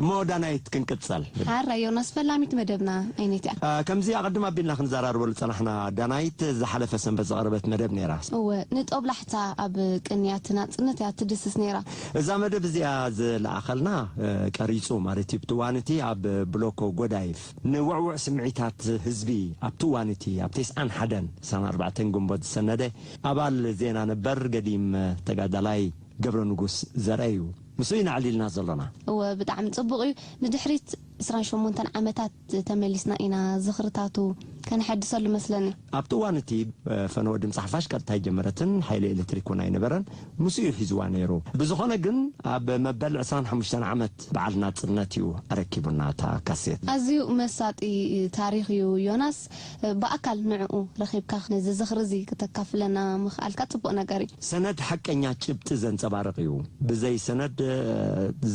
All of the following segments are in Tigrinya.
እሞ ዳናይት ክንቅጸል። ሓራ ዮናስ፣ ፈላሚት መደብና ኣይነት እያ። ከምዚ ኣቐድም ኣቢልና ክንዘራርበሉ ጸናሕና፣ ዳናይት ዝሓለፈ ሰንበት ዝቐረበት መደብ ነይራ። እወ፣ ንጦብላሕታ ኣብ ቅንያት ናጽነት እያ ትድስስ ነይራ። እዛ መደብ እዚኣ ዝለኣኸልና ቀሪጹ ማለት እዩ፣ ብትዋንቲ ኣብ ብሎኮ ጎዳይፍ ንውዕውዕ ስምዒታት ህዝቢ ኣብ ትዋንቲ ኣብ ተስዓን ሓደን ሰነ ኣርባዕተን ግንቦት ዝሰነደ ኣባል ዜና ነበር ገዲም ተጋዳላይ ገብረ ንጉስ ዘርአ እዩ። ንሱ ኢና ኣዕሊልና ዘሎና። እወ፣ ብጣዕሚ ጽቡቕ እዩ። ንድሕሪት ዕስራን ሸሞንተን ዓመታት ተመሊስና ኢና ዝኽርታቱ ከነሐድሰሉ መስለኒ። ኣብቲ እዋን እቲ ፈነወ ድምፂ ሓፋሽ ቀጥታ ኣይጀመረትን፣ ሓይሊ ኤሌክትሪክ እውን ኣይነበረን። ምስኡ እዩ ሒዝዋ ነይሩ። ብዝኾነ ግን ኣብ መበል ዕስራን ሓሙሽተን ዓመት በዓል ናፅነት እዩ ኣረኪቡና እታ ካሴት። ኣዝዩ መሳጢ ታሪኽ እዩ ዮናስ። ብኣካል ንዕኡ ረኺብካ ነዚ ዝኽሪ እዚ ክተካፍለና ምኽኣልካ ጽቡቕ ነገር እዩ። ሰነድ ሓቀኛ ጭብጢ ዘንጸባርቕ እዩ። ብዘይ ሰነድ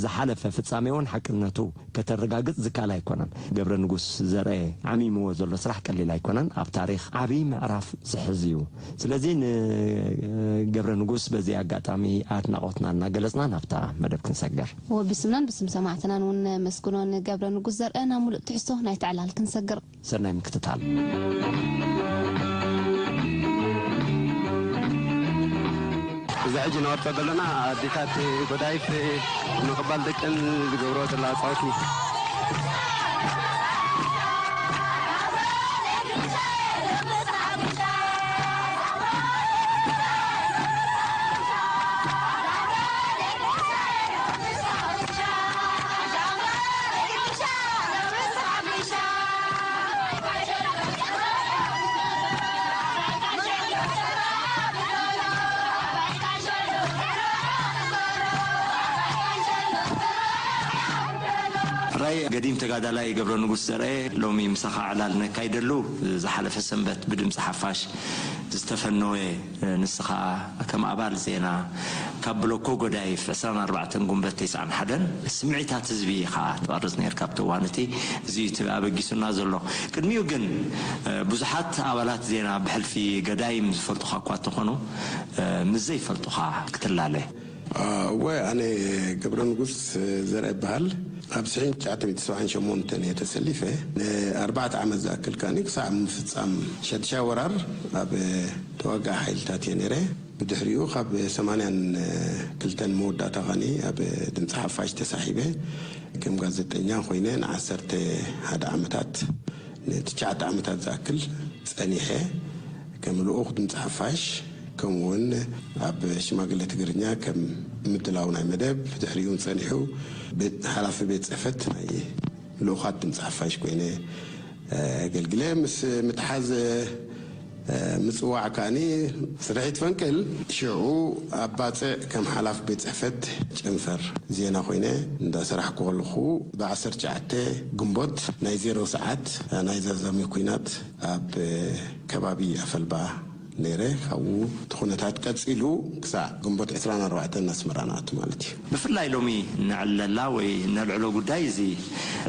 ዝሓለፈ ፍጻሜ እውን ሓቅነቱ ከተረጋግጽ ዝከኣል ኣይኮነን። ገብረ ንጉስ ዘርአ ዓሚምዎ ዘሎ ስራሕ ቀሊል ኣይኮነን። ኣብ ታሪኽ ዓቢ ምዕራፍ ዝሕዝ እዩ። ስለዚ ንገብረ ንጉስ በዚ ኣጋጣሚ ኣድናቖትና እናገለጽና ናብታ መደብ ክንሰግር። ወብስምናን ብስም ሰማዕትናን እውን ነመስግኖ። ንገብረ ንጉስ ዘርአ ናብ ሙሉእ ትሕዝቶ ናይቲ ዕላል ክንሰግር። ሰናይ ምክትታል። እዚ ሕጂ ንቐርጾ ዘለና ኣዴታት ጎዳይፍ ንምቕባል ደቀን ዝገብርኦ ዘለዋ ጻውቲ። ሕራይ ገዲም ተጋዳላይ ገብረ ንጉስ ዘርአ፣ ሎሚ ምሳኻ ዕላል ነካይደሉ ዝሓለፈ ሰንበት ብድምፂ ሓፋሽ ዝተፈነወ፣ ንስኻ ከም ኣባል ዜና ካብ ብሎኮ ጎዳይፍ ዕስራን ኣርባዕተን ጉንበት ተስዓን ሓደን ስምዒታት ህዝቢ ኢኻ ትቐርጽ ነይርካ ኣብቲ እዋን እቲ። እዚ እዩ እቲ ኣበጊሱና ዘሎ። ቅድሚኡ ግን ብዙሓት ኣባላት ዜና ብሕልፊ ገዳይም ዝፈልጡኻ እኳ እንተኾኑ፣ ምስ ዘይፈልጡኻ ክትላለ። እወ፣ ኣነ ገብረ ንጉስ ዘርአ እበሃል። ኣብ ሽሕን ትሽዓተ ሚእቲ ሰብዓን ሸሞንተን እየ ተሰሊፈ። ንኣርባዕተ ዓመት ዝኣክል ከኣኒ ክሳዕ ምፍጻም ሸድሻይ ወራር ኣብ ተዋጋኢ ሓይልታት እየ ነይረ። ብድሕሪኡ ካብ ሰማንያን ክልተን መወዳእታ ከኣኒ ኣብ ድምፂ ሓፋሽ ተሳሒበ። ከም ጋዜጠኛ ኮይነ ንዓሰርተ ሓደ ዓመታት፣ ንትሽዓተ ዓመታት ዝኣክል ጸኒሐ። ከም ልኡኽ ድምፂ ሓፋሽ፣ ከምኡ እውን ኣብ ሽማግለ ትግርኛ ከም ምድላው ናይ መደብ፣ ድሕሪኡ እውን ጸኒሑ ቤት፣ ሓላፊ ቤት ጽሕፈት ናይ ልኡኻት ድምፂ ሓፋሽ ኮይነ፣ እ፣ ኣገልግለ። ምስ ምትሓዝ፣ እ፣ ምጽዋዕ ከኣኒ ስርሒት ፈንቅል፣ ሽዑ ኣብ ባጽዕ ከም ሓላፊ ቤት ጽሕፈት ጨንፈር ዜና ኮይነ እንዳሰራሕኩ ከለኹ፣ ብዓሰርተ ትሽዓተ ግንቦት ናይ ዜሮ ሰዓት ናይ ዛዛሚ ኲናት ኣብ ከባቢ ኣፈልባ ነይረ። ካብኡ እቲ ኩነታት ቀጺሉ ክሳዕ ግንቦት ዕስራን ኣርባዕተን ኣስመራ ንኣቱ ማለት እዩ። ብፍላይ ሎሚ ነዕለላ ወይ ነልዕሎ ጉዳይ እዚ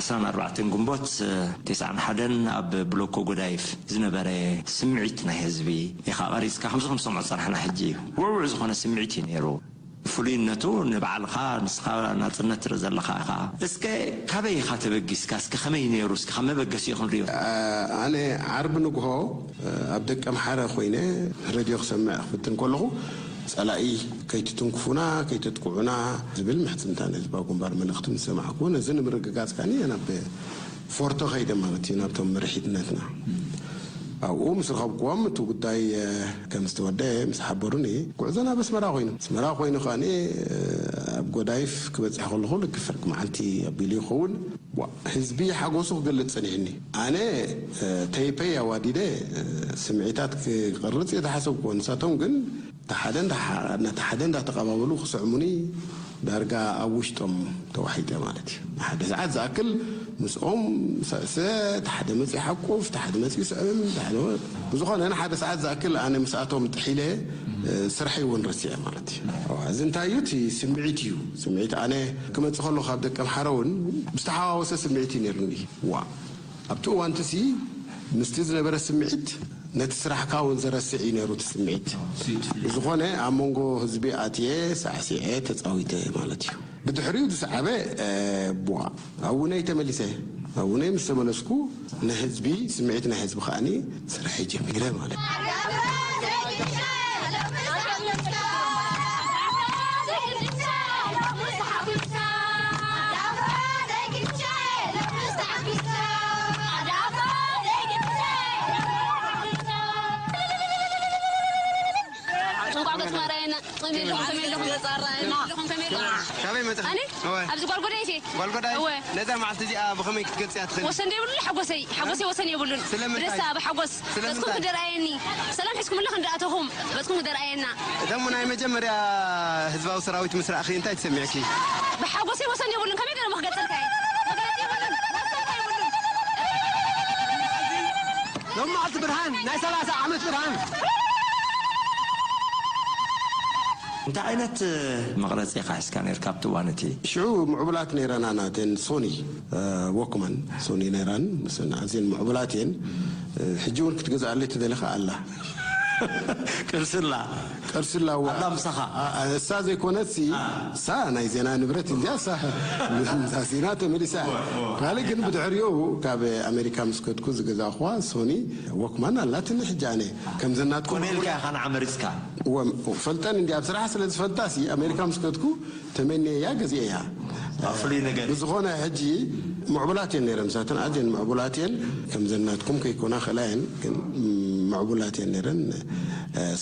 ዕስራን ኣርባዕተን ግንቦት፣ እ፣ ተስዓን ሓደን ኣብ ብሎኮ ጎዳይፍ ዝነበረ ስምዒት ናይ ህዝቢ ኢኻ ቀሪጽካ ከምዚ ክንሰምዖ ዝጸናሕና ሕጂ እዩ። ውዕውዕ ዝኾነ ስምዒት እዩ ነይሩ። ፍሉይነቱ ንባዕልኻ ንስኻ ናጽነት ትርኢ ዘለኻ ኢኻ። እስከ ካበይ ኢኻ ተበጊስካ? እስከ ከመይ ነይሩ? እስከ ካብ መበገሲኡ ክንርእዮ። እ፣ ኣነ ዓርቢ ንግሆ ኣብ ደቀምሓረ ኮይነ ሬድዮ ክሰምዕ ክፍትን ከለኹ፣ ጸላኢ ከይትትንክፉና፣ ከይተጥቅዑና ዝብል ምሕጽንታ ናይ ህዝባዊ ግንባር መልእኽቲ ምስ ሰማዕኩ፣ ነዚ ንምርግጋጽ ከኣ ናብ ፎርቶ ከይደ ማለት እዩ፣ ናብቶም መሪሕነትና። ኣብኡ ምስ ረኸብኩዎም፣ እቲ ጉዳይ፣ እ፣ ከም ዝተወደአ ምስ ሓበሩኒ፣ ጉዕዞ ናብ ኣስመራ ኮይኑ። ኣስመራ ኮይኑ ከኣ፣ እ፣ ኣብ ጎዳይፍ ክበጽሕ ከለኹ፣ ልክዕ ፍርቂ መዓልቲ ኣቢሉ ይኸውን። ዋ፣ ህዝቢ ሓጎሱ ክገልጽ ጸኒሕኒ። ኣነ፣ እ፣ ተይፐይ ኣዋዲደ፣ እ፣ ስምዒታት ክቐርጽ እየ ዝሓሰብኩዎ። ንሳቶም ግን፣ እቲ ሓደ እንዳ-፣ ነቲ ሓደ እንዳተቐባበሉ ክስዕሙኒ፣ ዳርጋ ኣብ ውሽጦም ተዋሒጠ ማለት እዩ። ንሓደ ሰዓት ዝኣክል ምስኦም ሰዕስዕ፣ እቲ ሓደ መጺኡ ሓቁፍ፣ እቲ ሓደ መጺኡ ስዕም፣ እቲ ሓደ፣ ብዝኾነ ንሓደ ሰዓት ዝኣክል ኣነ ምስኣቶም ጥሒለ፣ እ፣ ስርሐይ እውን ረሲዐ ማለት እዩ። እዚ እንታይ እዩ? እቲ ስምዒት እዩ። ስምዒት ኣነ ክመጽእ ከለኹ ካብ ደቀምሓረ እውን ብዝተሓዋወሰ ስምዒት እዩ ነይሩኒ። ዋ፣ ኣብቲ እዋንትሲ ምስቲ ዝነበረ ስምዒት ነቲ ስራሕካ እውን ዘረስዕ እዩ ነይሩ እቲ ስምዒት። ብዝኾነ ኣብ መንጎ ህዝቢ ኣትየ ሳዕሲዐ ተጻዊተ ማለት እዩ። ብድሕሪኡ ዝሰዓበ ቡዋ ኣብውነይ ተመሊሰ። ኣብውነይ ምስ ተመለስኩ ንህዝቢ፣ ስምዒት ናይ ህዝቢ ከዓኒ ስራሕ ጀሚረ ማለት እዩ። ኣብዚ ጓልጎዳይ እየ። ጓልጎዳይ፣ ነዛ መዓልቲ እዚኣ ብኸመይ ክትገልጽያ ትኽእሊ? ወሰን ዘይብሉ ሓጎሰይ፣ ሓጎሰይ ወሰን የብሉን። ስለምንታይ? ብደስታ፣ ብሓጎስ፣ ስለምንታይ? በትኩም ክደርኣየኒ። ሰላም ሒዝኩምልና ክንድኣተኹም፣ በትኩም ክደርኣየና። እቶም ናይ መጀመርያ ህዝባዊ ሰራዊት ምስ ረኣኺ እንታይ ተሰሚዕኪ? ብሓጎሰይ ወሰን የብሉን። ከመይ ገይረ ክገልጸልካ እየ? መግለጺ የብሉን። ወሰን የብሉን። ሎም መዓልቲ ብርሃን፣ ናይ ሰላሳ ዓመት ብርሃን። እንታይ ዓይነት መቕረፂ ኢኻ ሒዝካ ነርካ ኣብቲ እዋን እቲ? ሽዑ ምዕቡላት ነይረን ኣና፣ እተን ሶኒ ዎክማን፣ ሶኒ ነይራን፣ ምስን ኣዝየን ምዕቡላት እየን። ሕጂ እውን ክትገዝኣለይ ተደሊኻ ኣላ። ቅርስላ ቅርስላ ዋ ኣላ ምሳኻ። እሳ ዘይኮነትሲ፣ እሳ ናይ ዜና ንብረት እንዲያ፣ እሳ ኣሲና ተመሊሳ። ካልእ ግን ብድሕሪኡ ካብ ኣሜሪካ ምስ ከድኩ ዝገዛእኹዋ ሶኒ ዎክማን ኣላትኒ። ሕጂ ኣነ ከምዘናትኩም ኮነ ኢልካ ኢኻ ንዓ መሪፅካ። እወ፣ ፈልጠን እንዲ ኣብ ስራሕ ስለ ዝፈልጣ ሲ ኣሜሪካ ምስ ከድኩ ተመንየያ ገዚኤያ። ፍሉይ ነገር። ብዝኾነ ሕጂ ምዕቡላት እየን ነይረን፣ ምሳተን ኣዝየን ምዕቡላት እየን። ከምዘናትኩም ከይኮና ክእላ እየን፣ ግን ምዕቡላት እየን ነይረን።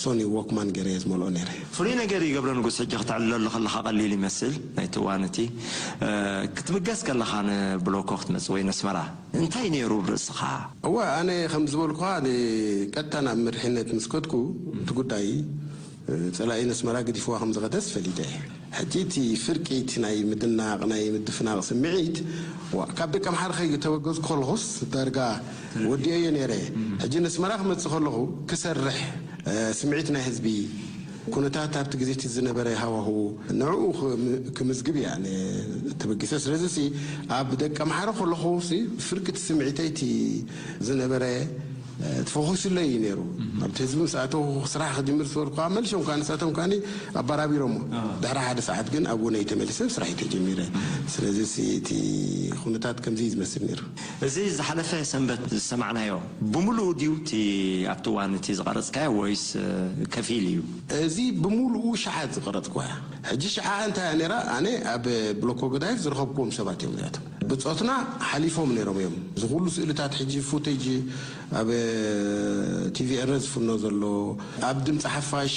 ሶኒ ዎክማን ገይረ እየ ዝመልኦ ነይረ። ፍሉይ ነገር ይገብረ ንጉስ፣ ሕጂ ክተዕልለሉ ከለኻ ቀሊል ይመስል ናይቲ እዋን እቲ። ክትብገስ ከለኻ ንብሎኮ ክትመጽእ ወይ ነስመራ እንታይ ነይሩ ኣብ ርእስኻ? እወ፣ ኣነ ከም ዝበልኩኻ፣ ቀጥታ ናብ መሪሕነት ምስ ከድኩ፣ እቲ ጉዳይ፣ ጸላኢ ነስመራ ገዲፍዋ ከም ዝኸደስ ፈሊጠ እየ። ሕጂ እቲ ፍርቂ፣ እቲ ናይ ምድናቕ፣ ናይ ምድፍናቕ ስምዒት፣ ዋ፣ ካብ ደቀምሓረ ከይተበገዝኩ ከለኹስ፣ ዳርጋ ወዲኤዮ ነይረ። ሕጂ ነስመራ ክመጽእ ከለኹ፣ ክሰርሕ፣ ስምዒት ናይ ህዝቢ፣ ኩነታት ኣብቲ ግዜ እቲ ዝነበረ ሃዋህው ንዕኡ ክምዝግብ እያ ተበጊሰ። ስለዚ ሲ ኣብ ደቀ ኣምሓረ ከለኹ ሲ ፍርቂ እቲ ስምዒተይ እቲ ዝነበረ ተፈኹሱለይ እዩ ነይሩ። ኣብቲ ህዝቢ ምስ ኣተኹ ስራሕ ክጅምር ዝበልኩ ከዓ መልሾም ከዓ ንሳቶም ከዓ ኣባራቢሮሞ። ድሕሪ ሓደ ሰዓት ግን ኣብ ወነይ ተመሊሰ ስራሕይ ተጀሚረ። ስለዚ ሲ እቲ ኩነታት ከምዚ እዩ ዝመስል ነይሩ። እዚ ዝሓለፈ ሰንበት ዝሰማዕናዮ ብምሉኡ ድዩ እቲ ኣብቲ እዋን እቲ ዝቐረጽካዮ ወይስ ከፊል እዩ? እዚ ብምሉኡ ሸዓ ዝቐረጽኩዋ እያ። ሕጂ ሸዓ እንታይ እያ ነይራ? ኣነ ኣብ ብሎኮ ገዳይፍ ዝረኸብኩዎም ሰባት እዮም እዚኣቶም። ብጾትና ሓሊፎም ነይሮም እዮም። እዚ ኩሉ ስእልታት ሕጂ ፉቴጅ ኣብ ቲቪ ኤረ ዝፍኖ ዘሎ፣ ኣብ ድምፂ ሓፋሽ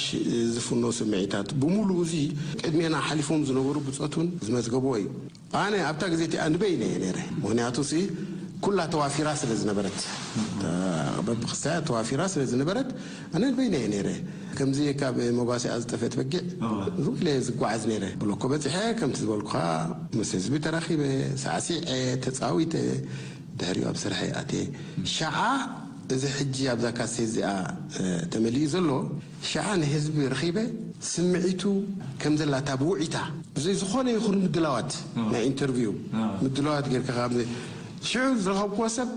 ዝፍኖ ስምዒታት ብምሉኡ እዚ ቅድሜና ሓሊፎም ዝነበሩ ብጾት እውን ዝመዝገብዎ እዩ። ኣነ ኣብታ ግዜ እቲኣ ንበይነ እየ ነይረ። ምኽንያቱ ሲ ኩላ ተዋፊራ ስለ ዝነበረት፣ በብክስታያ ተዋፊራ ስለ ዝነበረት ኣነ ንበይነ እየ ነይረ። ከምዚ ካብ መጓሲኣ ዝጠፈት በጊዕ ዝውለ እየ ዝጓዓዝ ነይረ። ብሎኮ በፂሐ ከምቲ ዝበልኩኻ ምስ ህዝቢ ተራኺበ፣ ሳዕሲዐ፣ ተፃዊተ፣ ድሕሪኡ ኣብ ስርሐይ ኣትየ። ሸዓ እዚ ሕጂ ኣብዛ ካሴት እዚኣ ተመሊኡ ዘሎ ሸዓ ንህዝቢ ረኺበ ስምዒቱ ከም ዘላታ ብውዒታ ብዘይ ዝኾነ ይኹን ምድላዋት ናይ ኢንተርቪው ምድላዋት ጌርካ ካብ ሽዑ ዝረኸብክዎ ሰብ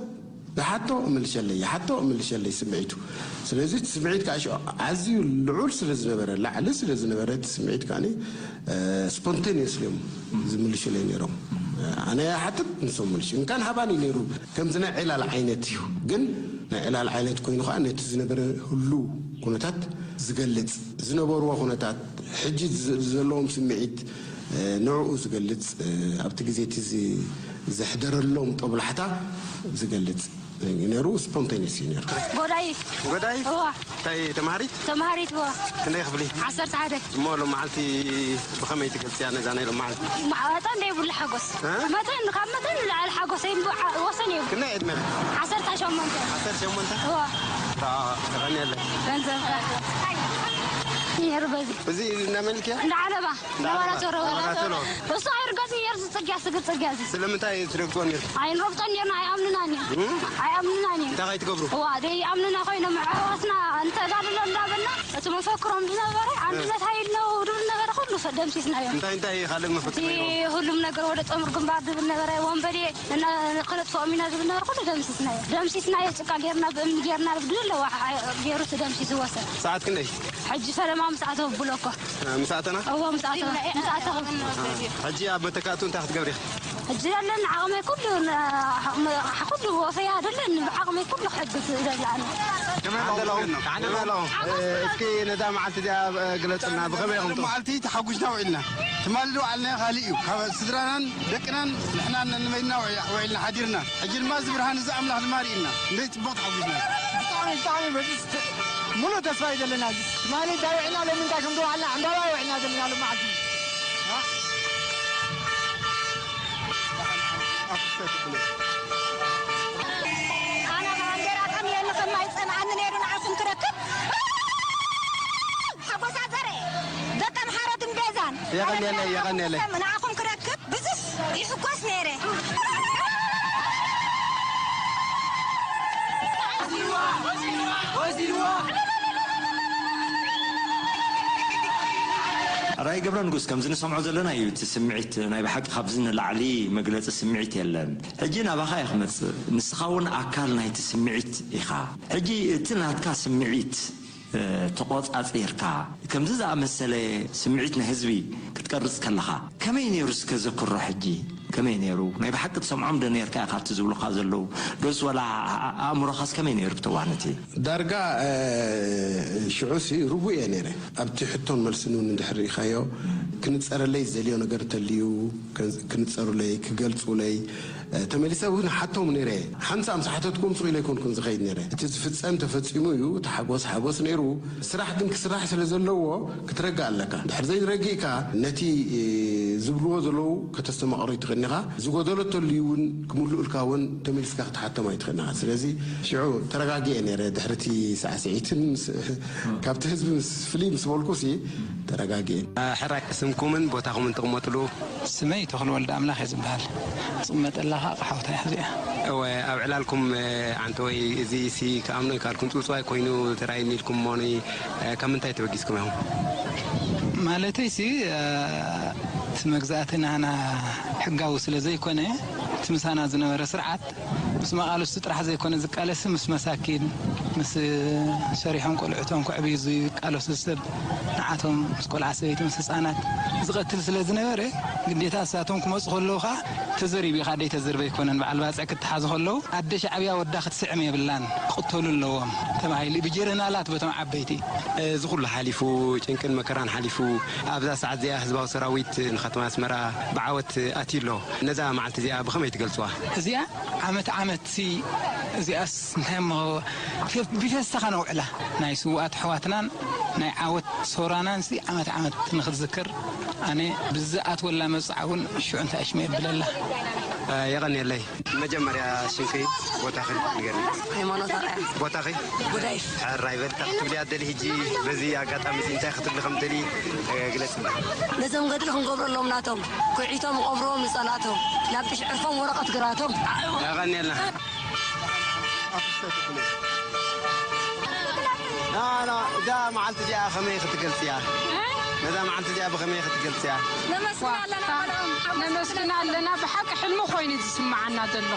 ይሓቶ እምልሸለይ ይሓቶ እምልሸለይ ስምዒቱ። ስለዚ እቲ ስምዒት ከዓ ሽዑ ኣዝዩ ልዑል ስለ ዝነበረ ላዕሊ ስለ ዝነበረ እቲ ስምዒት ከዓ ስፖንቴኒየስሊ እዮም ዝምልሹለይ ነይሮም። ኣነ ይሓትት ንሶም ምልሹ እንካን ሃባን እዩ ነይሩ። ከምዚ ናይ ዕላል ዓይነት እዩ። ግን ናይ ዕላል ዓይነት ኮይኑ ከዓ ነቲ ዝነበረ ህሉው ኩነታት ዝገልጽ፣ ዝነበርዎ ኩነታት፣ ሕጂ ዘለዎም ስምዒት ንዕኡ ዝገልጽ፣ ኣብቲ ግዜ እቲ ዘሕደረሎም ጦብላሕታ ዝገልጽ እዩ ነይሩ። ስፖንቴኒየስ እዩ ነይሩ። ጎዳይፍ። ጎዳይፍ? እዋ። እንታይ ተማሃሪት? ተማሃሪት እዋ። ክንደይ ክፍሊ? ዓሰርተ ሓደ። እሞ ሎም መዓልቲ ብኸመይ ትገልጽያ ነዛ ናይ ሎም መዓልቲ? መጠን ዘይብሉ ሓጎስ። መጠን ካብ መጠን ንላዕሊ ሓጎሰይ ወሰን እዩ። ክንደይ ዕድመ? ዓሰርተ ሸሞንተ። ዓሰርተ ሸሞንተ? እዋ። ተቐንየለ። ገንዘብ። ይርበዚ። እዚ እንዳመልክያ? እንዳዓለባ። እንዳባላቶሮ። እሱ ኣይርገጽ ነይሩ፣ ዝጽግያ ስግር ጽግያ እዚ። ስለምንታይ ትረግጾ ነይሩ? ኣይንረግጾን ነርና፣ ኣይኣምኑናን እዮም። እም? ኣይኣምኑናን እዮም። እንታይ ከይትገብሩ? እዋ፣ ደይ ኣምኑና ኮይኖም ኣሕዋትና እንተጋድሎ እንዳበልና፣ እቲ መፈክሮም ዝነበረ፣ ኣንድነት ሃይል ነው ድብል ነበረ፣ ኩሉ ሰ-፣ ደምሲስናዮ። እንታይ እንታይ ካልእ መፈክር እቲ ነይሩ? ሁሉም ነገር ወደ ጥምር ግንባር ድብል ነበረ፣ ወንበዴ እና ከነጥፍኦም ኢና ዝብል ነበረ፣ ኩሉ ደምሲስናዮ። ደምሲስናዮ፣ ጭቃ ጌርና፣ ብእምኒ ጌርና፣ ብድለዋ ገይሩ እቲ ደምሲስዎ ሰብ። ሰዓት ክንደይ? ሕጂ ሰለማ ምስ ኣተው ብሎ እኮ። ምስ ኣተና? እዎ፣ ምስ ኣተው፣ ምስ ኣተው። ሕጂ ኣብ መተካእቱ እንታይ ክትገብሪ ኢኺ? ሕጂ ኣለኒ ዓቕመይ ኩሉ፣ ን-፣ ዓቕመ-፣ ኩሉ ወፈያ ደለኒ፣ ብዓቕመይ ኩሉ ክሕግዝ ይደሊ ኣነ። ከመይ ኣለኹም? ከመይ ኣለኹም? እስኪ ነዛ መዓልቲ እዚኣ ግለጽልና፣ ብኸመይ ኢኹም? መዓልቲ ተሓጒስና ውዒልና። ትማሊ ዝወዓልናዮ ካልእ እዩ። ካብ ስድራናን ደቅናን ንሕናን ነንበይንና ውዒ-፣ ውዒልና ሓዲርና። ሕጂ ድማ እዚ ብርሃን እዚ ኣምላኽ ድማ ርኢና። ክንደይ ጽቡቕ ተሓጒስና። ብጣዕሚ፣ ብጣዕሚ በዚ ስ-፣ ሙሉእ ተስፋ እዩ ዘለና። ትማሊ እንታይ ውዒልና፣ ሎሚ እንታይ ከም ዝወዓልና፣ ዕምባባ ውዒልና ዘለና ሎሚ መዓልቲ። ኣነ ባንዴራ ጠምየኒ ከማይ ጸንዓኒ ነይሩ ንዓኹም ክረክብ። ሓጎሳ ዘረ ደቂ ኣምሓራትን ቤዛን። የቐንየለይ፣ የቐንየለይ። ንዓኹም ክረክብ ብዙሕ ይሕጎስ ነይረ። ራይ ገብረ ንጉስ፣ ከምዚ ንሰምዖ ዘለና እዩ እቲ ስምዒት። ናይ ብሓቂ ካብዚ ንላዕሊ መግለጺ ስምዒት የለን። ሕጂ ናባኻ እየ ክመጽእ። ንስኻ እውን ኣካል ናይቲ ስምዒት ኢኻ። ሕጂ እቲ ናትካ ስምዒት፣ እ፣ ተቖጻጺርካ፣ ከምዚ ዝኣመሰለ ስምዒት ናይ ህዝቢ ክትቀርጽ ከለኻ፣ ከመይ ነይሩ እስከ ዘክሮ ሕጂ? ከመይ ነይሩ? ናይ ብሓቂ ትሰምዖም ዶ ነርካ ኢኻ እቲ ዝብሉኻ ዘለዉ? ዶስ ወላ ኣ-፣ ኣ-፣ ኣእምሮኻስ ከመይ ነይሩ ክተዋንት? ዳርጋ፣ እ፣ ሽዑሲ ርጉእ እየ ነይረ። ኣብቲ ሕቶን መልስን እውን እንድሕር ርኢኻዮ፣ ክንጸረለይ ዝደልዮ ነገር እንተልዩ፣ ከን-፣ ክንጸሩለይ፣ ክገልጹለይ፣ እ፣ ተመሊሰ እውን ሓቶም ነይረ። ሓንሳእ ምስ ሓተትኩም ስቕ ኢለ ኣይኮንኩን ዝኸይድ ነይረ። እቲ ዝፍጸም ተፈጺሙ እዩ፣ እቲ ሓጎስ ሓጎስ ነይሩ። ስራሕ ግን ክስራሕ ስለ ዘለዎ ክትረግእ ኣለካ። እንድሕር ዘይረጊእካ፣ ነቲ፣ እ፣ ዝብልዎ ዘለዉ ከተስተማቕሮ ኣይትኽእልን ኢኻ። ዝጎደሎ እንተልዩ እውን ክምልኡልካ እውን ተመሊስካ ክትሓቶም ኣይትኽእልን ኢኻ። ስለዚ ሽዑ ተረጋጊኤ ነይረ። ድሕሪ እቲ ሳዕስዒትን ምስ-፣ ካብቲ ህዝቢ ምስ ፍልይ ምስ በልኩሲ ተረጋጊኤ። ሕራይ ስምኩምን ቦታኹምን ትቕመጥሉ? ስመይ ተኽሉ ወልደ ኣምላኽ እየ ዝበሃል። ዝቕመጠላ ኸዓ ኣቕሓውታ እያ እዚኣ። እወ፣ ኣብ ዕላልኩም፣ እ፣ ዓንተወይ፣ እዚ ሲ ክኣምኖ ኣይከኣልኩን፣ ጽውጽዋይ ኮይኑ ተራእየኒ ኢልኩም እሞኒ፣ እ፣ ካብ ምንታይ ተበጊስኩም ኢኹም? ማለተይሲ፣ እ፣ እቲ መግዛእቲ ናህና ሕጋዊ ስለ ዘይኮነ፣ እቲ ምሳና ዝነበረ ስርዓት ምስ መቓልስቱ ጥራሕ ዘይኮነ ዝቃለስ፣ ምስ መሳኪን፣ ምስ ሰሪሖም ቆልዑቶም ከዕብዩ ዝቃለሱ ሰብ፣ ንዓቶም ምስ ቆልዓ ሰበይቲ፣ ምስ ህፃናት ዝቐትል ስለ ዝነበረ፣ ግዴታ እሳቶም ክመፁ ከለዉ ከዓ ተዘሪቡ ኢኻ ደይ ተዘርበ ኣይኮነን። በዓል ባፅዕ ክተሓዙ ከለዉ፣ ኣደ ሻዕብያ ወዳ ክትስዕም የብላን፣ ክቕተሉ ኣለዎም ተባሂሉ ብጀረናላት በቶም ዓበይቲ። እዚ ኩሉ ሓሊፉ፣ ጭንቅን መከራን ሓሊፉ፣ ኣብዛ ሰዓት እዚኣ ህዝባዊ ሰራዊት ንከተማ ኣስመራ ብዓወት ኣትዩ ኣሎ። ነዛ መዓልቲ እዚኣ ብኸመይ ትገልጽዋ? እዚኣ ዓመት ዓመት ሲ፣ እዚኣስ እንታይ እሞ፣ ፌ-፣ ብፌስታኻ ነውዕላ። ናይ ስዉኣት ኣሕዋትናን ናይ ዓወት ሶራናን ሲ ዓመት ዓመት ንኽትዝክር፣ ኣነ ብዝኣትወላ መብጽዓ እውን ሽዑ እንታይ ሽመ የብለላ። እ፣ የቐንየለይ። መጀመርያ ሽምኪ፣ ቦታኺ ንገርኒ። ሃይማኖት ኣርኣያ። ቦታኺ? ጉዳይፍ። ሕራይ በል፣ እንታይ ክትብሊ ኣደሊ ሕጂ? በዚ ኣጋጣሚ እዚ እንታይ ክትብሊ ከም ትደሊ፣ እ፣ ግለጽ። ነዞም ገድሊ ክንገብረሎም ናቶም፣ ኩዒቶም ንቐብርዎም ንጸላእቶም፣ ናብ ጢሽ ዕርፎም ወረቐት ግራቶም። የቐንየልና። ና፣ ና፣ እዛ መዓልቲ እዚኣ ከመይ ክትገልጽያ? ነዛ መዓልቲ እዚኣ ብኸመይ ክትገልጽያ? ነመስግን ኣለና፣ ቆልዑ። ነመስግን ኣለና። ብሓቂ ሕልሚ ኮይኑ እዩ ዝስምዓና ዘሎ።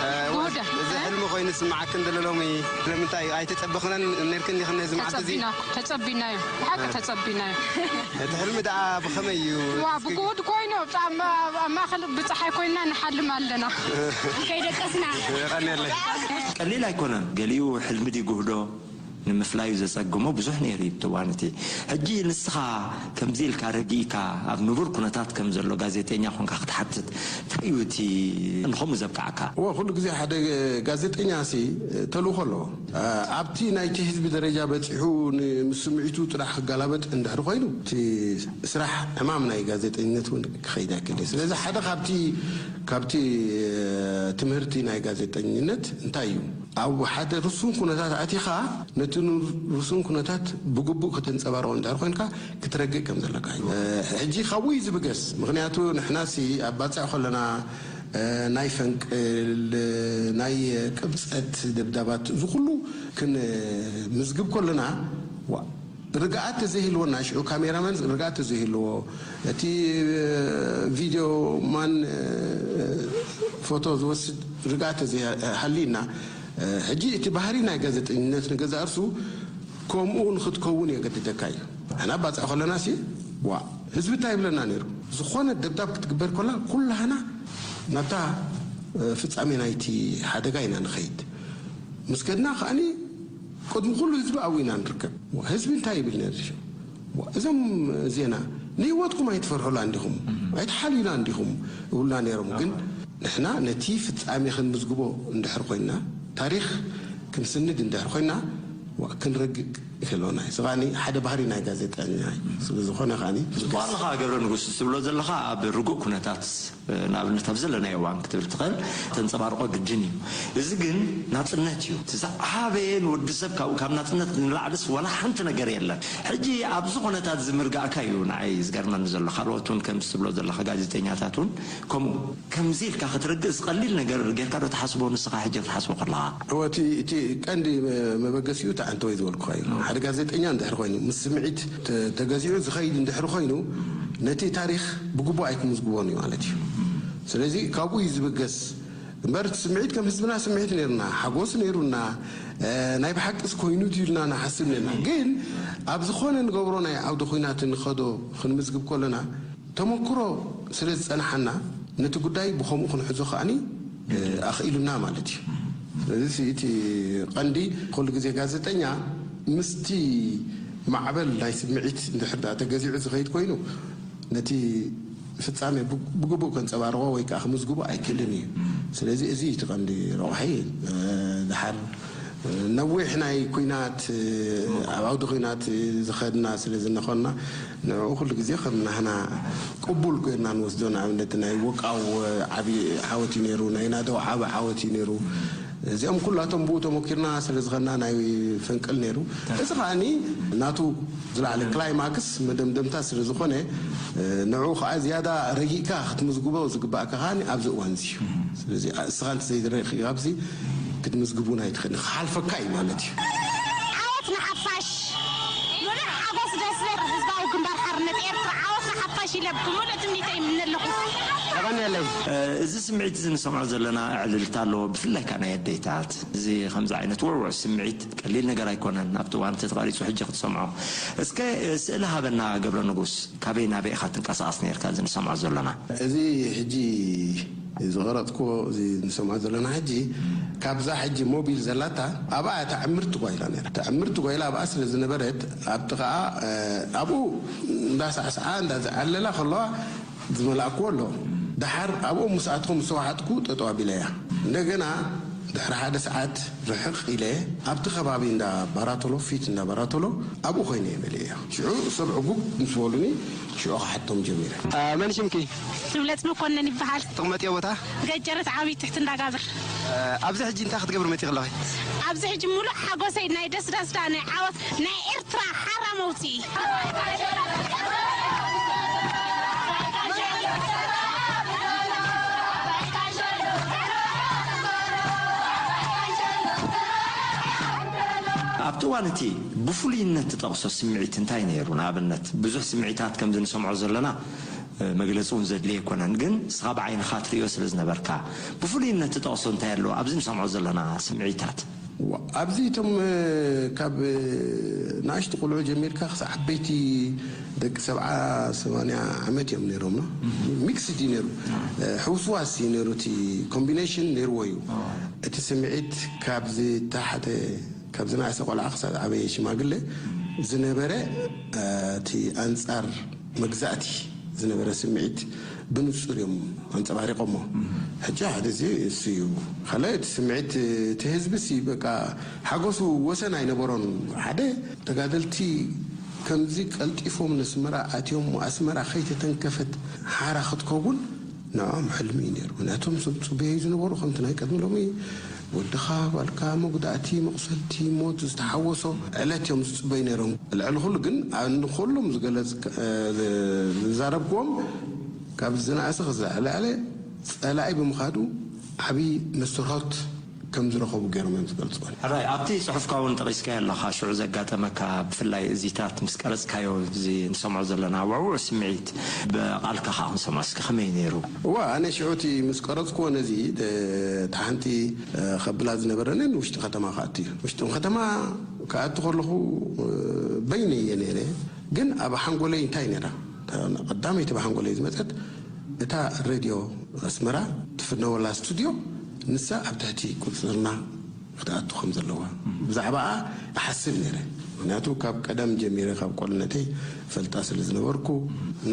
እ፣ ጉህደ። እዚ ሕልሚ ኮይኑ ዝስምዓክን ዘሎ ሎሚ ስለምንታይ ኣይተጸበኽናን ነርክን ዲኽን ነዚ መዓልቲ እዚ? ተጸቢና፣ ተጸቢናዮ። ብሓቂ እ። ተጸቢናዮ። እቲ ሕልሚ ደኣ ብኸመይ እዩ? ዋ፣ እስኪ ብጉድ ኮይኑ፣ ኣብ፣ ኣብ፣ ኣብ ማእከል ብጸሓይ ኮይንና ንሓልም ኣለና። ከይደቀስና። የቐንየለይ። ቀሊል ኣይኮነን። ገሊኡ ሕልሚ ድዩ ጉህዶ ንምፍላዩ ዘጸግሞ ብዙሕ ነይሩ እዩ እቲ እዋን እቲ። ሕጂ ንስኻ ከምዚ ኢልካ ረጊእካ ኣብ ንቡር ኩነታት ከም ዘሎ ጋዜጠኛ ኮንካ ክትሓትት እንታይ እዩ እቲ ንኸምኡ ዘብቅዓካ? እወ፣ ኩሉ ግዜ ሓደ ጋዜጠኛ ሲ ተልእኾ ኣለዎ። ኣብቲ ናይቲ ህዝቢ ደረጃ በጺሑ ን-፣ ምስ ስምዒቱ ጥራሕ ክጋላበጥ እንድሕር ኮይኑ፣ እቲ ስራሕ ዕማም ናይ ጋዜጠኝነት እውን ክኸይድ ኣይክእል እዩ። ስለዚ ሓደ ካብቲ፣ ካብቲ፣ እ፣ ትምህርቲ ናይ ጋዜጠኝነት እንታይ እዩ? ኣብ ሓደ ርሱን ኩነታት ኣቲኻ ነቲ ን-፣ ርሱን ኩነታት ብግቡእ ከተንጸባርቖ እንድሕር ኮይንካ ክትረግእ ከም ዘለካ እዩ። እ፣ ሕጂ ካብኡ እዩ ዝብገስ። ምኽንያቱ ንሕናሲ ኣብ ባጽዕ ከለና፣ እ፣ ናይ ፈንቅል፣ ናይ ቅብጸት ደብዳባት፣ እዚ ኩሉ ክንምዝግብ ከለና፣ ዋ-፣ ርግኣት ተዘይህልወና፣ ሽዑ ካሜራማን ርግኣት ተዘይህልዎ፣ እቲ ቪድዮ ማን ፎቶ ዝወስድ ርግኣት ተዘይሃልዩና፣ ሕጂ እቲ ባህሪ ናይ ጋዜጠኝነት ንገዛእ ርሱ ከምኡ ንኽትከውን የገድደካ እዩ። ንሕና ባፅዕ ከለና ሲ ዋ ህዝቢ እንታይ ይብለና ነይሩ? ዝኾነ ደብዳብ ክትግበር ከላ ኩላህና ናብታ ፍፃሜ ናይቲ ሓደጋ ኢና ንኸይድ። ምስ ከድና ከዓኒ ቅድሚ ኩሉ ህዝቢ ኣብኡ ኢና ንርከብ። ህዝቢ እንታይ ይብል ነይሩ? እዞም ዜና ንህይወትኩም ኣይትፈርሑላ እንዲኹም ኣይትሓልዩላ እንዲኹም እብሉና ነይሮም። ግን ንሕና ነቲ ፍጻሜ ክንምዝግቦ እንድሕር ኮይንና፣ ታሪኽ ክንስንድ እንድሕር ኮይንና፣ ክንረግእ ይክእሎና እዩ። ስኻኒ ሓደ ባህሪ ናይ ጋዜጠኛ እዩ። ስለ ዝኾነ ከዓኒ ጽቡቕ ኣለኻ ገብረ ንጉስ፣ ትብሎ ዘለኻ ኣብ ርጉእ ኩነታት ንኣብነት ኣብ ዘለናዮ እዋን ክትብል ትኽእል፣ ተንጸባርቆ ግድን እዩ። እዚ ግን ናጽነት እዩ። እቲ ዝዓበየ ንወዲ ሰብ ካብኡ ካብ ናጽነት ንላዕልስ ዋላ ሓንቲ ነገር የለን። ሕጂ ኣብዚ ኩነታት እዚ ምርጋእካ እዩ ንዓይ ዝገርመኒ ዘሎ። ካልኦት እውን ከምዚ ትብሎ ዘለኻ ጋዜጠኛታት እውን ከምኡ ከምዚ ኢልካ ክትርግእ ዝቐሊል ነገር ጌርካ ዶ ትሓስቦ ንስኻ ሕጂ ክትሓስቦ ከለኻ? እወ፣ እቲ እቲ ቀንዲ መበገሲኡ እቲ ኣንተወይ ዝበልኩኻ እዩ። ሓደ ጋዜጠኛ እንድሕር ኮይኑ ምስ ስምዒት ተገዚዑ ዝኸይድ እንድሕር ኮይኑ ነቲ ታሪኽ ብግቡእ ኣይክምዝግቦን እዩ ማለት እዩ። ስለዚ ካብኡ እዩ ዝብገስ እምበር እቲ ስምዒት ከም ህዝብና ስምዒት ነይሩና፣ ሓጎስ ነይሩና፣ ናይ ብሓቅስ ኮይኑ ድዩ ኢልና ንሓስብ ነርና። ግን ኣብ ዝኾነ ንገብሮ ናይ ዓውደ ኹናት ንኸዶ ክንምዝግብ ከለና ተመክሮ ስለ ዝጸንሓና ነቲ ጉዳይ ብኸምኡ ክንሕዞ ከኣኒ ኣኽኢሉና ማለት እዩ። ስለዚ እቲ ቀንዲ ኩሉ ግዜ ጋዜጠኛ ምስቲ ማዕበል ናይ ስምዒት እንድሕር ደኣ ተገዚዑ ዝኸይድ ኮይኑ ነቲ ፍጻሜ ብግቡእ ከንጸባርቖ ወይ ከኣ ክምዝግቦ ኣይክእልን እዩ። ስለዚ እዚ እቲ ቀንዲ ረቑሒ። ድሓር ነዊሕ ናይ ኲናት ኣብ ዓውዲ ኲናት ዝኸድና ስለ ዝነኾንና ንዕኡ ኩሉ ግዜ ከም ናህና ቅቡል ኮይንና ንወስዶ። ንኣብነት ናይ ወቃው ዓቢ ዓወት እዩ ነይሩ፣ ናይ ናደው ዓቢ ዓወት እዩ ነይሩ። እዚኦም ኩላቶም ብኡ ተመኪርና ስለ ዝኸድና ናይ ፈንቅል ነይሩ። እዚ ከዓኒ ናቱ ዝለዓለ ክላይማክስ መደምደምታ ስለ ዝኾነ ንዕኡ ከዓ ዝያዳ ረጊእካ ክትምዝግቦ ዝግባእካ ከዓኒ ኣብዚ እዋን እዚ እዩ። ስለዚ እስኻ እንተዘይረኺብካ ኣብዚ ክትምዝግብ እውን ኣይትኽእልን፣ ክሓልፈካ እዩ ማለት እዩ። ዓወት ንሓፋሽ! ሙሉእ ሓጎስ ደስደር ህዝባዊ ግንባር ሓርነት ኤርትራ ዓወት ንሓፋሽ ኢለ ብሙሉእ ትምኒተይ ይምነ ኣለኹ። የቐንየለይ። እዚ ስምዒት እዚ ንሰምዖ ዘለና ዕልልታ ኣለዎ፣ ብፍላይ ከኣ ናይ ኣዴታት። እዚ ከምዚ ዓይነት ውዕዉዕ ስምዒት ቀሊል ነገር ኣይኮነን። ኣብቲ እዋን እቲ ተቐሪጹ ሕጂ ክትሰምዖ። እስከ ስእሊ ሃበና ገብረ ንጉስ፣ ካበይ ናበይ ኢኻ ትንቀሳቐስ ነርካ እዚ ንሰምዖ ዘለና? እዚ ሕጂ ዝቐረጽክዎ እዚ ንሰምዖ ዘለና ሕጂ ካብዛ ሕጂ ሞቢል ዘላታ ኣብኣ እታ ዕምርቲ ጓይላ ነይራ። እታ ዕምርቲ ጓይላ ኣብኣ ስለ ዝነበረት ኣብቲ ኸኣ ኣብኡ እንዳሳዕስዓ እንዳዝዓለላ ከለዋ ዝመላእክዎ ኣሎ። ደሓር ኣብኡ ምስ ኣትኹ ምስ ተዋሓጥኩ ጠጠው ኣቢለያ። እንደገና ድሕሪ ሓደ ሰዓት ርሕቕ ኢለ ኣብቲ ከባቢ እንዳ ባራቶሎ ፊት እንዳ ባራቶሎ ኣብኡ ኮይነ እየ በልየዮ። ሽዑ ሰብ ዕጉብ ምስ በሉኒ ሽዑ ክሓቶም ጀሚረ። መን ሽምኪ? ትብለጽ መኮነን ይበሃል። ትቕመጥዮ ቦታ? ገጀረት ዓብይ ትሕቲ እንዳጋብር። ኣብዚ ሕጂ እንታይ ክትገብሪ መፂኺ ኣለኺ? ኣብዚ ሕጂ ሙሉእ ሓጎሰይ ናይ ደስዳስዳ ናይ ዓወት ናይ ኤርትራ ሓራ መውፅኢ። ኣብቲ እዋን እቲ ብፍሉይነት ትጠቕሶ ስምዒት እንታይ ነይሩ? ንኣብነት ብዙሕ ስምዒታት ከምዚ ንሰምዖ ዘለና መግለጺ እውን ዘድልዮ ኣይኮነን፣ ግን ንስኻ ብዓይንኻ ትርእዮ ስለ ዝነበርካ ብፍሉይነት ትጠቕሶ እንታይ ኣሎ ኣብዚ ንሰምዖ ዘለና ስምዒታት? ኣብዚ እቶም ካብ ንኣሽቱ ቆልዑ ጀሚርካ ክሳብ ዓበይቲ ደቂ ሰብዓ ሰማንያ ዓመት እዮም ነይሮም። ሚክስድ እዩ ነይሩ፣ ሕውስዋስ እዩ ነይሩ፣ እቲ ኮምቢኔሽን ነይርዎ እዩ። እቲ ስምዒት ካብዚ ታሕተ ካብ ዝነኣሰ ቆልዓ ክሳብ ዓበየ ሽማግለ ዝነበረ እቲ ኣንጻር መግዛእቲ ዝነበረ ስምዒት ብንጹር እዮም ኣንጸባሪቖሞ። ሕጂ ሓደ እዚ እሱ እዩ። ካልኣይ እቲ ስምዒት እቲ ህዝቢ ሲ በቃ ሓጎሱ ወሰን ኣይነበሮን። ሓደ ተጋደልቲ ከምዚ ቀልጢፎም ነስመራ ኣትዮም ኣስመራ ከይተተንከፈት ሓራ ክትከውን ንዕኦም ሕልሚ እዩ ነይሩ። ምክንያቱ እቶም ዝፅበዩ ዝነበሩ ከምቲ ናይ ቅድሚ ሎሚ ወድኻ ጓልካ መጉዳእቲ መቑሰልቲ ሞት ዝተሓወሶ ዕለት እዮም ዝፅበዩ ነይሮም። ልዕሊ ኩሉ ግን ንኩሎም ዝገለፅ ዝዛረብክዎም ካብ ዝነኣሰ ክሳብ ዝለዓለ ፀላኢ ብምኻዱ ዓብዪ መስተርሆት ከም ዝረኸቡ ገይሮም እዮም ዝገልፅዎ። ሕራይ ኣብቲ ፅሑፍካ እውን ጠቒስካዮ ኣለኻ ሽዑ ዘጋጠመካ ብፍላይ እዚታት ምስ ቀረፅካዮ እዚ ንሰምዖ ዘለና ውዕውዕ ስምዒት ብቓልካ ከዓ ክንሰምዖ እስኪ ከመይ ነይሩ? እዋ ኣነ ሽዑ እቲ ምስ ቀረፅክዎ ነዚ እታ ሓንቲ ከብላ ዝነበረኒ ንውሽጢ ከተማ ክኣቱ እዩ። ውሽጢ ከተማ ክኣቱ ከለኹ በይነይ እየ ነይረ። ግን ኣብ ሓንጎለይ እንታይ ነይራ? ቀዳመይቲ ብሓንጎለይ ዝመፀት እታ ሬድዮ ኣስመራ ትፍነወላ ስቱድዮ፣ ንሳ ኣብ ትሕቲ ቁፅፅርና ክትኣቱ ከም ዘለዋ ብዛዕባኣ እሓስብ ነይረ። ምክንያቱ ካብ ቀደም ጀሚረ፣ ካብ ቆልነተይ ፈልጣ ስለ ዝነበርኩ፣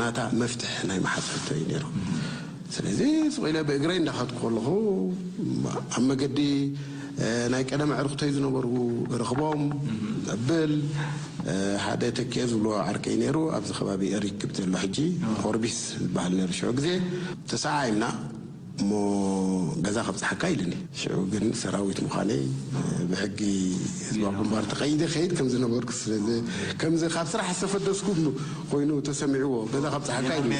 ናታ መፍትሕ ናይ መሓዝ ሕቶ እዩ ነይሩ። ስለዚ ስቕ ኢለ ብእግረይ እንዳኸድኩ ከለኹ፣ ኣብ መገዲ ናይ ቀደም ኣዕሩኽተይ ዝነበሩ ረኽቦም፣ እብል፣ ሓደ ተኪኤ ዝብሎ ዓርከይ ነይሩ፣ ኣብዚ ከባቢ ኤሪክ ክብ ዘሎ ሕጂ ኦርቢስ ዝበሃል ነይሩ ሽዑ ግዜ። ተሰዓዒምና እሞ ገዛ ከብፅሓካ ኢልኒ። ሽዑ ግን ሰራዊት ምዃነይ ብሕጊ ህዝባዊ ግንባር ተቐይደ ከይድ ከም ዝነበርኩ፣ ስለዚ ከምዚ ካብ ስራሕ ዝተፈደስኩ ኮይኑ ተሰሚዕዎ፣ ገዛ ከብፅሓካ ኢልኒ።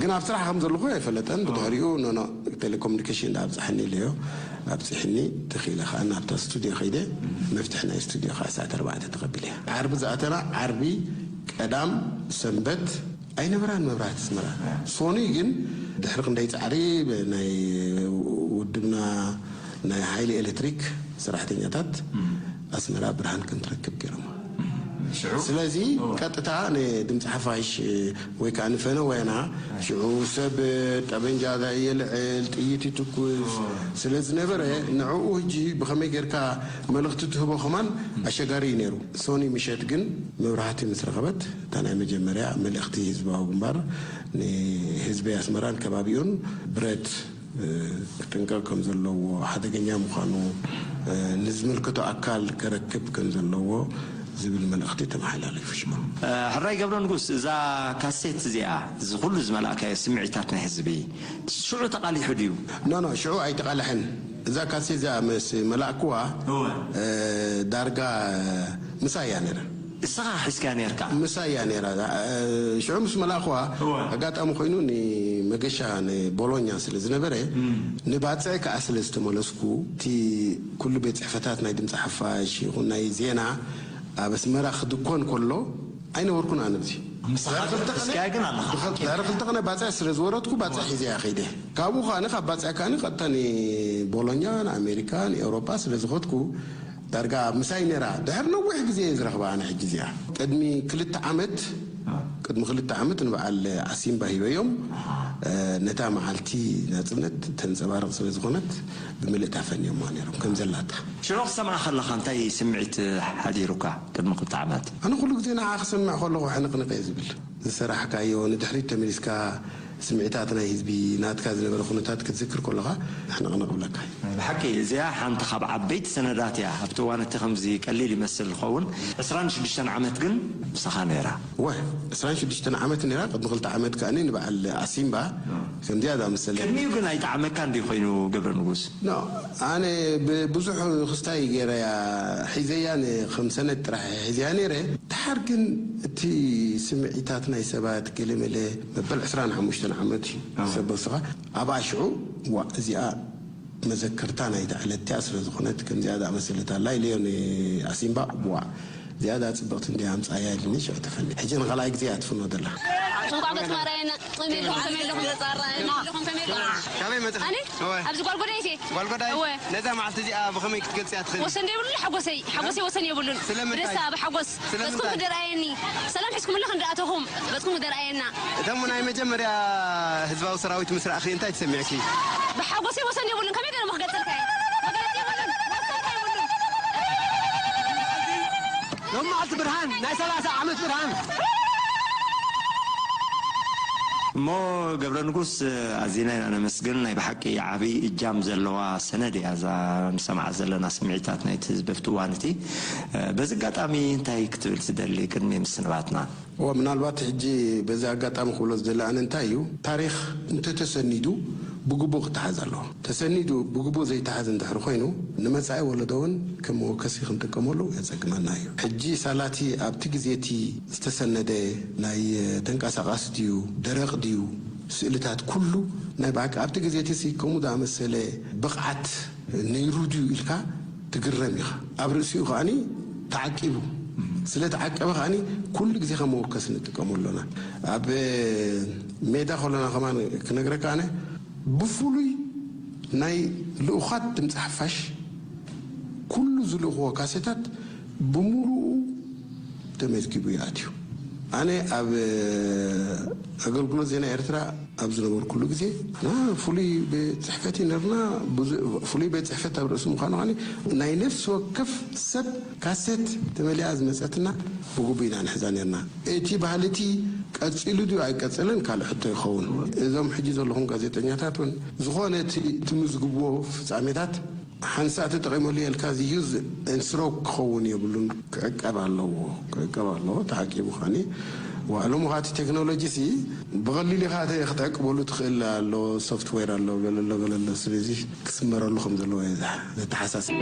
ግን ኣብ ስራሕ ከም ዘለኹ ኣይፈለጠን። ብድሕሪኡ ኖኖ ቴሌኮሙኒኬሽን ዳ ኣብፅሐኒ ኢለዮ። ኣብፅሕኒ፣ ተኽኢለ ከዓ ናብታ ስቱድዮ ከይደ፣ መፍትሒ ናይ ስቱድዮ ከዓ ሰዓት ኣርባዕተ ተቐቢለ። ዓርቢ ዝኣተና፣ ዓርቢ፣ ቀዳም፣ ሰንበት ኣይነበራን መብራህቲ ኣስመራ። ሶኑይ ግን ድሕሪ ክንደይ ፃዕሪ ናይ ውድብና ናይ ሓይሊ ኤሌክትሪክ ሰራሕተኛታት ኣስመራ ብርሃን ከም ትረክብ ገይሮም። ስለዚ ቀጥታ ንድምፂ ሓፋሽ ወይ ከዓ ንፈነወና፣ ሽዑ ሰብ ጠበንጃ የልዕል፣ ጥይት ይትኩስ ስለ ዝነበረ፣ ንዕኡ ሕጂ ብኸመይ ጌርካ መልእኽቲ ትህቦ ከማን ኣሸጋሪ እዩ ነይሩ። ሶኒ ምሸት ግን መብራህቲ ምስ ረኸበት፣ እታ ናይ መጀመርያ መልእኽቲ ህዝባዊ ግንባር ንህዝቢ ኣስመራን ከባቢኡን፣ ብረት ክጥንቀቕ ከም ዘለዎ፣ ሓደገኛ ምዃኑ ንዝምልከቶ ኣካል ከረክብ ከም ዘለዎ ዝብል መልእኽቲ ተመሓላሊፉ። ሽዑ ሕራይ ገብረ ንጉስ፣ እዛ ካሴት እዚኣ፣ እዚ ኩሉ ዝመላእካዮ ስምዒታት ናይ ህዝቢ ሽዑ ተቓሊሑ ድዩ? ኖ ኖ፣ ሽዑ ኣይተቓልሐን። እዛ ካሴት እዚኣ ምስ መላእክዋ፣ እወ። እ፣ ዳርጋ ምሳይ እያ ነይራ። እስኻ ሒዝካያ ነይርካ? ምሳይ እያ ነይራ። እ፣ ሽዑ ምስ መላእክዋ፣ እወ። ኣጋጣሚ ኮይኑ ንመገሻ ንቦሎኛ ስለ ዝነበረ፣ ንባጽዕ ከኣ ስለ ዝተመለስኩ፣ እቲ ኩሉ ቤት ጽሕፈታት ናይ ድምፂ ሓፋሽ ይኹን ናይ ዜና ኣብ ኣስመራ ክድኮን ከሎ ኣይነበርኩን ኣነ ኣብዚ። ንስኻ ዳርጋ ክልተ ቀነ፣ ሒዝካያ ግን ኣለኻ። ድኸ-፣ ድሕሪ ክልተ ቀነ ባጽዕ ስለ ዝወረድኩ፣ ባጽዕ ሒዘያ ከይደ። ካብኡ ከኣ፣ ካብ ባጽዕ ከኣ ቀጥታ ንቦሎኛ፣ ንኣሜሪካ፣ ንኤውሮጳ ስለ ዝኸድኩ፣ ዳርጋ ምሳይ ነይራ። ድሕሪ ነዊሕ ግዜ እየ ዝረኽባ ኣነ ሕጂ እዚኣ። ቅድሚ ክልተ ዓመት፣ ቅድሚ ክልተ ዓመት ንበዓል ዓሲምባ ሂበዮም፣ እ፣ ነታ መዓልቲ ናጽነት ተንጸባርቕ ስለ ዝኾነት፣ ብምልእታ ፈንዮማ ነይሮም ከም ዘላታ። ሽዑ ክሰምዓ ከለኻ እንታይ ስምዒት ሓዲሩካ ቅድሚ ክልተ ዓመት? ኣነ ኩሉ ግዜ ንዓ ክሰምዕ ከለኹ ሕንቕንቕ እየ ዝብል። ዝሰራሕካዮ ንድሕሪት ተመሊስካ ስምዒታት ናይ ህዝቢ ናትካ ዝነበረ ኩነታት ክትዝክር ከለኻ ሕንቕንቕ ብለካ እዩ። ብሓቂ እዚኣ ሓንቲ ካብ ዓበይቲ ሰነዳት እያ። ኣብቲ እዋን እቲ ከምዚ ቀሊል ይመስል ዝኸውን። ዕስራን ሽዱሽተን ዓመት ግን ምሳኻ ነይራ። ወ፣ ዕስራን ሽዱሽተን ዓመት ነይራ። ቅድሚ ክልተ ዓመት ከኣ ንበዓል ኣሲምባ ከምዚኣ ዝኣመሰለ። ቅድሚኡ ግን ኣይጠዓመካን ድዩ ኮይኑ ገብረ ንጉስ? ኖ፣ ኣነ ብብዙሕ ክስታይ ገይረያ ሒዘያ፣ ን-፣ ከም ሰነድ ጥራሕ ሒዘያ ነይረ። ድሓር ግን እቲ ስምዒታት ናይ ሰባት ገለመለ መበል ዕስራን ሓሙሽተን ዓመት እዩ። ኣዎ። ሰብ በስኻ ኣብኣ ሽዑ፣ ዋ፣ እዚኣ መዘከርታ ናይታ ዕለት እቲኣ ስለ ዝኾነት፣ ከምዚኣ ዝኣመሰለት ኣላ ኢለዮ ንኣሲምባ። ዋ፣ እዚኣ ዳ ጽብቕቲ እንድያ ኣምጻያ ኢልኒ፣ ሽዑ ተፈኒ። ሕጂ ንኻልኣይ ግዜ እያ ትፍኖ ዘላ። እንቋዕ ገጽ ማርያና፣ ጾም የለኹም፣ ከመይ ኣለኹም? ገጽ ኣርኣየና። ኣለኹም፣ ከመይ ኣለኹም? ካበይ መጺኻ? ኣነ? እወ። ኣብዚ ጓልጎዳይ እየ። ጓልጎዳይ? እወ። ነዛ መዓልቲ እዚኣ ብኸመይ ክትገልጽያ ትኽእሊ? ወሰን ዘይብሉ ሓጎሰይ፣ ሓጎሰይ ወሰን የብሉን። ስለምንታይ? ብደስታ፣ ብሓጎስ። ስለምንታይ? በትኩም ክደርኣየኒ። ሰላም ሒዝኩምለ ክንድኣተኹም፣ በትኩም ክደርኣየና። እቶም ናይ መጀመርያ ህዝባዊ ሰራዊት ምስ ረኣኺ እንታይ ተሰሚዕኪ? ብሓጎሰይ ወሰን የብሉን። ከመይ ገይረ ክገልጸልካ እየ? መግለጺ የብሉን። ወሰን የብሉን። ሎም መዓልቲ ብርሃን፣ ናይ ሰላሳ ዓመት ብርሃን። እሞ ገብረ ንጉስ፣ ኣዚና ኢና ነመስግን። ናይ ብሓቂ ዓብይ እጃም ዘለዋ ሰነድ እያ እዛ ንሰምዓ ዘለና ስምዒታት ናይቲ ህዝቢ ኣብቲ እዋን እቲ። በዚ ኣጋጣሚ እንታይ ክትብል ትደሊ ቅድሚ ምስንባትና? እወ፣ ምናልባት ሕጂ በዚ ኣጋጣሚ ክብሎ ዝደሊ ኣነ እንታይ እዩ፣ ታሪኽ እንተተሰኒዱ ብግቡእ ክተሓዝ ኣለዎ። ተሰኒዱ ብግቡእ ዘይተሓዝ እንድሕር ኮይኑ፣ ንመጻኢ ወለዶ እውን ከም መወከሲ ክንጥቀመሉ የጸግመና እዩ። ሕጂ ሳላቲ ኣብቲ ግዜ እቲ ዝተሰነደ ናይ ተንቀሳቓሲ ድዩ፣ ደረቕ ድዩ፣ ስእልታት ኩሉ ናይ ብሓቂ ኣብቲ ግዜ እቲ ሲ ከምኡ ዝኣመሰለ ብቕዓት ነይሩ ድዩ ኢልካ ትግረም ኢኻ። ኣብ ርእሲኡ ከኣኒ ተዓቂቡ። ስለ ተዓቀበ ከኣኒ ኩሉ ግዜ ከም መወከሲ ንጥቀመሉ ኣሎና። ኣብ ሜዳ ከሎና ከማን ክነግረካ ኣነ፣ ብፍሉይ ናይ ልኡኻት ድምፂ ሓፋሽ ኩሉ ዝልእኽዎ ካሴታት ብምሉኡ ተመዝጊቡ ይኣትዩ። ኣነ ኣብ ኣገልግሎት ዜና ኤርትራ ኣብ ዝነበርኩሉ ግዜ፣ ና ፍሉይ ቤት ጽሕፈት እዩ ነርና። ብዙ- ፍሉይ ቤት ጽሕፈት ኣብ ርእሲ ምዃኑ ኸኒ፣ ናይ ነፍሲ ወከፍ ሰብ ካሴት ተመሊኣ ዝመጸትና ብግቡእ ኢና ንሕዛ ነርና። እቲ ባህሊ እቲ ቀጺሉ ድዩ ኣይቀጸለን ካልእ ሕቶ ይኸውን። እዞም ሕጂ ዘለኹም ጋዜጠኛታት እውን ዝኾነ እቲ ትምዝግብዎ ፍጻሜታት ሓንሳእ ተጠቒመሉ የልካ፣ እዚ ዩዝ ኤንድ ስሮ ክኸውን የብሉን። ክዕቀብ ኣለዎ፣ ክዕቀብ ኣለዎ። ተዓቂቡ ኸኒ ዋዕሎም ኻቲ ቴክኖሎጂ ሲ ብቐሊል ኢኻ ተ- ክትዕቅበሉ ትኽእል ኣሎ። ሶፍትዌር ኣሎ፣ ገለሎ ገለሎ። ስለዚ ክስመረሉ ከም ዘለዎ እየ ዝሓ- ዘተሓሳስብ።